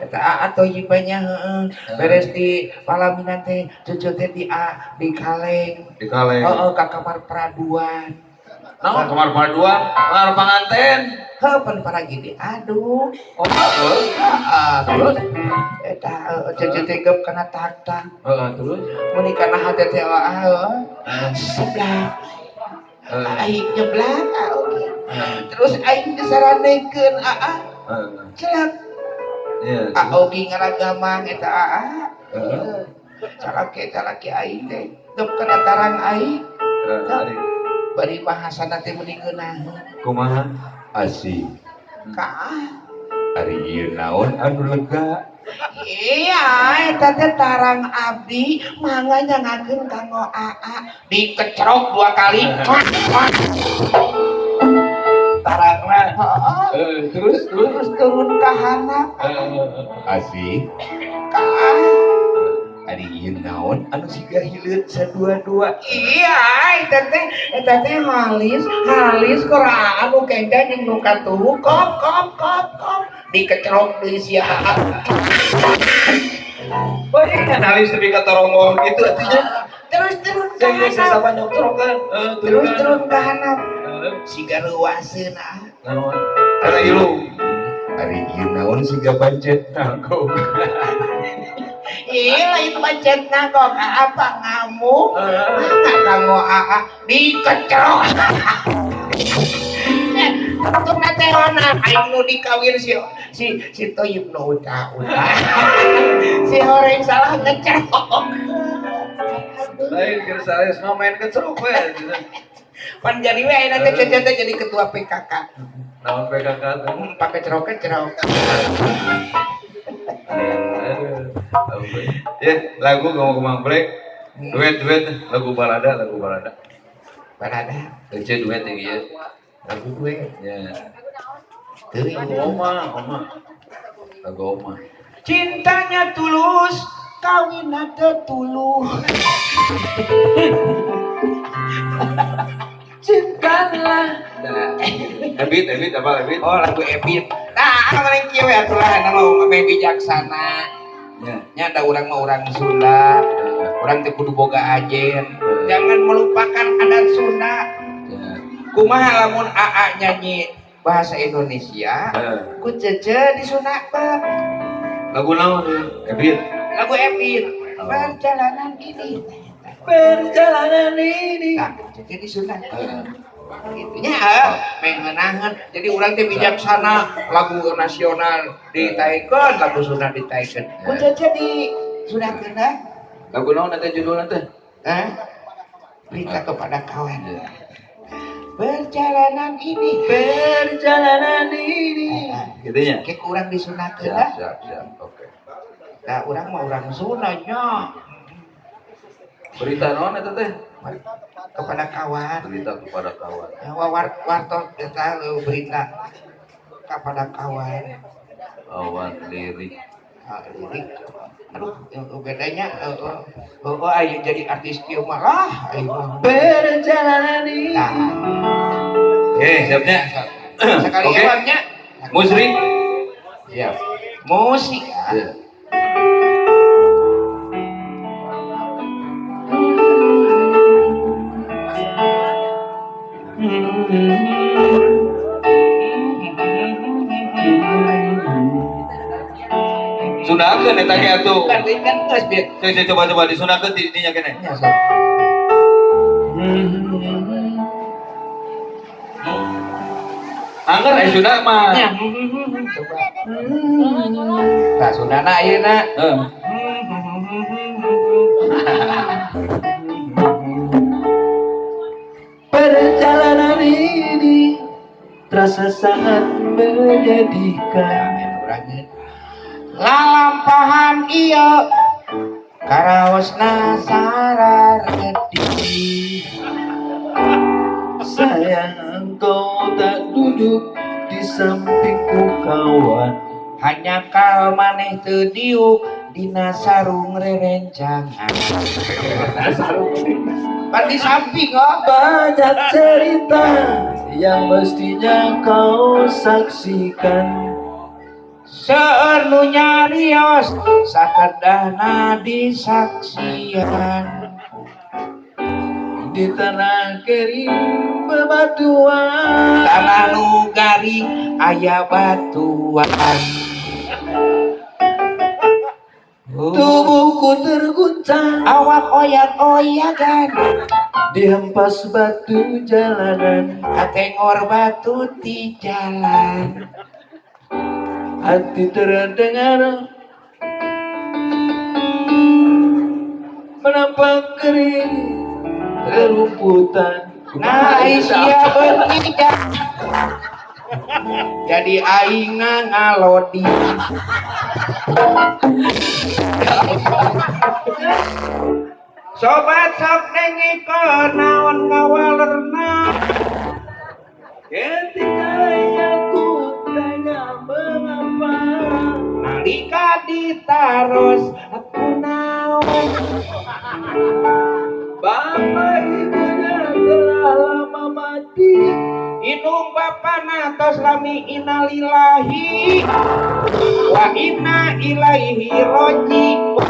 Eta aa toyibanya heeh. Beres di palaminan teh cucu teh di a di kaleng. Di kaleng. Heeh, ka kamar peraduan. Naon kamar peraduan? Kamar panganten. Heuh, pan paragi diaduk. Oh, heeh. Heeh, terus eta cucu teh geup kana takta. Heeh, terus mun kana hate teh heeh. Seblak. Aing nyeblak oge. Terus aing disaranekeun aa. Celak. Iya. Aogi ngaragamang eta aa. Heeh. Calaki aing teh geup kana tarang aing. Heeh. Bari bahasana teh meuni ngeunaheun. Kumaha? Asih. Ka ari ieu naon anu lega? Iya, eta teh tarang abdi mangga nyangakeun kanggo aa. Dikecerok 2 kali. Tarangna. Heeh. Terus terus turun ka handap. Asih. Ka ari ieu naon anu siga hileud sadua-dua. Iya, eta teh halis koraan anu kenda jeung nu katuhu kop kop kop kop dikecerok deui sia. Bae kan halis tepi ka torongong gitu atunya. Terus turun ka handap. Terus turun ka handap. Siga reuaseun ah. Naon? Kana ilung. Ari ieu naon siga bancet nagog. Iya lain bancet nagog apa ngamuk? Mangga kanggo aa dikecerok. Tungna teh ona aing nu dikawin si Toyib nu uta. Si horeng salah ngecerok. Lain keur sanes mah main kecerok we. Pan jadi we ayeuna teh cece teh jadi ketua PKK. Naon PKK teh? Pake cerok-cerok. Ya, lagu kamu kemang break. Duet-duet lagu balada, lagu balada. Balada. Ece duet yang ieu. Lagu duet. Ya. Teuing. Oma, oma. Lagu oma. Cintanya tulus, kawinna teu tulus. Cintalah. Nah, Ebit apa Ebit? Oh, lagu Ebit. Nah, anu kieu we atuh lah anu mah bijaksana. Ya. Nya da urang mah urang Sunda. Urang teh kudu boga ajen. Jangan melupakan adat Sunda. Ya. Kumaha lamun aa nyanyi bahasa Indonesia, ku cece disunatkeun. Lagu naon? Ebit. Lagu Ebit. Perjalanan ini. Perjalanan ini. Nah, cece disunatkeun. Gitunya mengenahan. Jadi urang teh bijaksana, lagu nasional ditaikeun, lagu Sunda ditaikeun. Ku cece disunatkeun. Lagu naon teh judulna teh? Hah? Berita kepada kawan. Perjalanan ini, perjalanan ini. Gitu nya. Kayak urang disunatkeun. Siap, siap. Oke. Nah, urang mah urang Sunda nya. Berita naon eta teh? Kepada kawan. Berita kepada kawan. Ya, wartos eta berita kepada kawan. Kawan lirik. Lirik. Aduh, bedanya oh ayo jadi artis kieu mah lah ayo. Perjalanan ini. Nah. Siapnya. Sekali ewangnya. Musrik. Siap. Musik. Ya. Sundakeun eta ge atuh. Kan geus bieu. Coba disundakeun di dinya keneh. Nya sok. Angger aya Sunda mah. Nya. Coba. Tah Sundana ayeuna. Heeh. Perjalanan ini terasa sangat menyedihkan. Lalampahan ieu karaosna sararedi. Sayang engkau tak duduk di sampingku kawan. Hanya kal maneh teu diuk dina sarung rerencangan. Pan di samping oh. Banyak cerita yang mestinya kau saksikan. Seueur Seueur nu nyarios sakedahna disaksian. Di tanah kering bebatuan, tanah nu garing aya batuan. Tubuhku terguncang, awak oyak-oyakan, dihempas batu jalanan, katengor batu di jalan. Hati terdengar menampak kering rerumputan. Nah sia bertiga jadi aing ngalodi. Sobat sok dengikeun naon ngawalerna. Ketika aku tanya mengapa, nalika ditaros aku naon. Bapak ibunya telah lama mati, indung bapana tos lami innalillahi wa inna ilaihi raji'un.